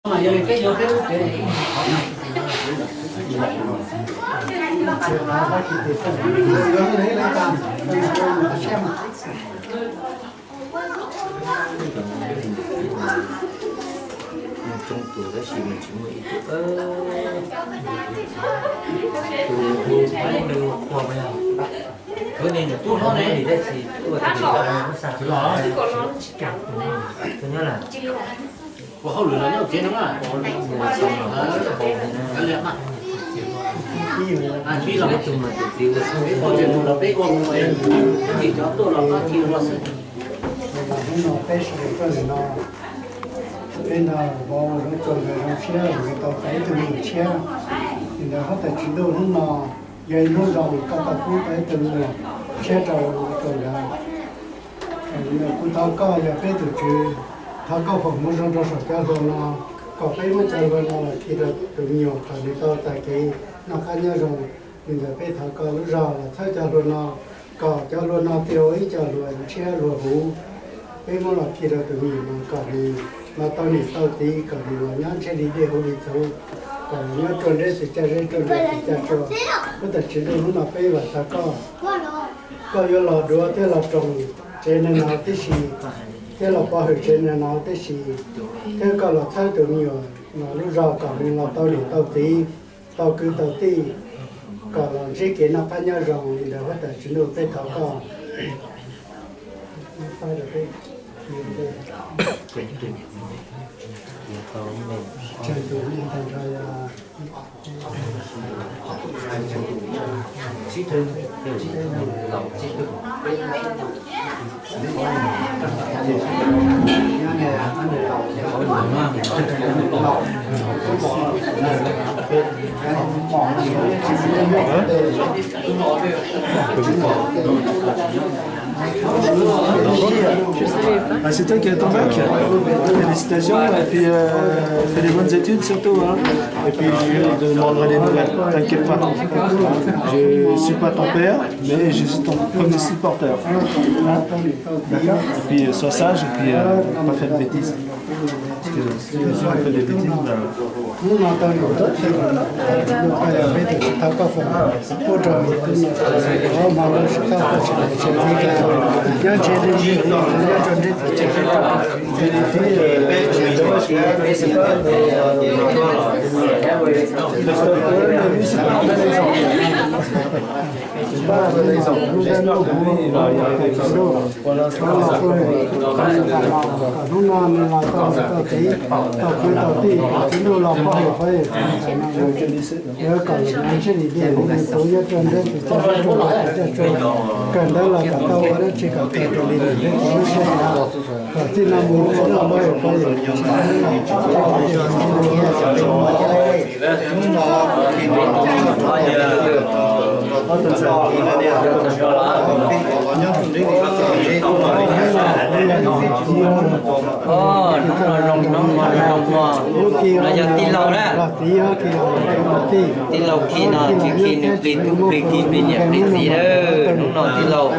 Txoob tus tab sis mas tsis muaj ib tug, tus hu Thaib Meej ua qhua mas yog, tus nim nws tub hlob ne, tab sis tuaj tus nim no muab xa, tus nyob lawm. Ua hauj lwm los nyob ua kev no na. Peb tus mas tus txiv ua, peb ua tus los peb ua mus, cov tuaj los pab khi ua xwb. Hnub no peb sawv daws tuaj ntawm no, peb nrog vauv Zoov Tsuas nkawd zoo siab nkawd tau tau ib tug me nyuam tshiab. Li ntawd huab tais Tswv Ntuj hnub no yog ib hnub zoo koj tau pub tau ib tug me nyuam tshiab rau Zoov Tsuas nkawd. Kuv thov koj yog peb tus Tswv, thov koj foom hmoov zoo rau saum cov hluas no, kom peb muab cov hluas no los khi rau tus me nyuam kom nws tau txais kev noj qab nyob zoo. Li ntawd peb thov koj lub zog los txhawb cov hluas no, kom cov hluas no thiaj ua ib co hluas ntshiab hluas huv. Peb muab los khi rau tus me nyuam no kom nws los tau niam tau txiv, kom nws los nyob ntshiab li dej huv li txhuv, kom nws nyob ruaj nreb txiv caj zeb ruaj nreb txiv caj tsua. Huab tais Tswv Ntuj hnub no peb vam thov koj, koj yuav los duav thiab los roos tsev neeg no tib si, thiab los pov hwm tsev neeg no tib si, thiab koj los txhawb tus me nyuam no lub zog kom nws los tau niam tau txiv, tau kwv tau tij, kom los ntsib kev noj qab nyob zoo. Li ntawd huab tais Tswv Ntuj peb thov koj. Ah, c'est toi qui as ton bac ? Félicitations, et puis, euh, fais des bonnes études surtout, hein. Et puis je te demanderai des nouvelles, t'inquiète pas. Je suis pas ton père, mais je suis ton premier supporter. Hein ? D'accord ? Et puis, euh, sois sage, et puis, euh, pas faire de bêtises. Parce que si on fait des bêtises, ben, hnub no tau niam tau txiv, koj yog peb tus tsis tau koj foom pub rau tus no, hmo no sib tau koj tsis tau tsis txiv, nyob ntshe li nyob rau nreb txiv caj zeb rau. Hnub no nws los tau tau kev tau kwv tau tij, Tswv Ntuj los pov hwm pab yawm txiv ntxawm no, kom nws nyob ntshe li dej huv li txhuv, nyob rau nreb txiv caj zeb rau, caj tsua, kawm ntawv los kom tau ua dab tsi kom tau raws li nws nreb txiv lub siab xav, kom txij no mus Tswv Ntuj pov hwm pab yawm txiv ntxawm no. Hnub no zoo, hnub no zoo, no yog tij laug na. Tij laug khi no tsis khi nws plig tub plig kiv plig niam plig txiv lawm. Hnub no tij laug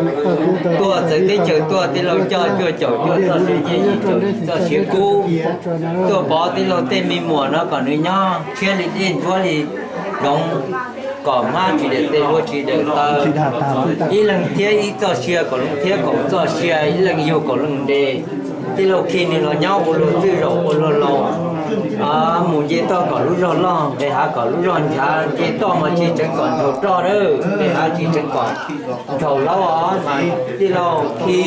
tuaj txawv teb chaws tuaj, tij laug coj cuaj caum cuaj txoj sia nyiaj, txoj sia kub, tuaj pov tij laug tej me muam no kom nws nyob ntshiab li dej ntsuab li zoov, kom hmab tsis daws tes hlua tsis daws taw, ib leeg thiab ib txoj sia, kaum leej thiab kaum txoj sia, ib leeg yug kaum leej nte. Tij laug khi nws los nyob ua luag txwj zaum ua luag laus, mus nce toj kom lub zog loj, nqes hav kom lub zog nchav, nce toj mas tsis tseev kom nraug roj lawm, nqes hav tsis tseev kom nraug laub os, mas tij laug khi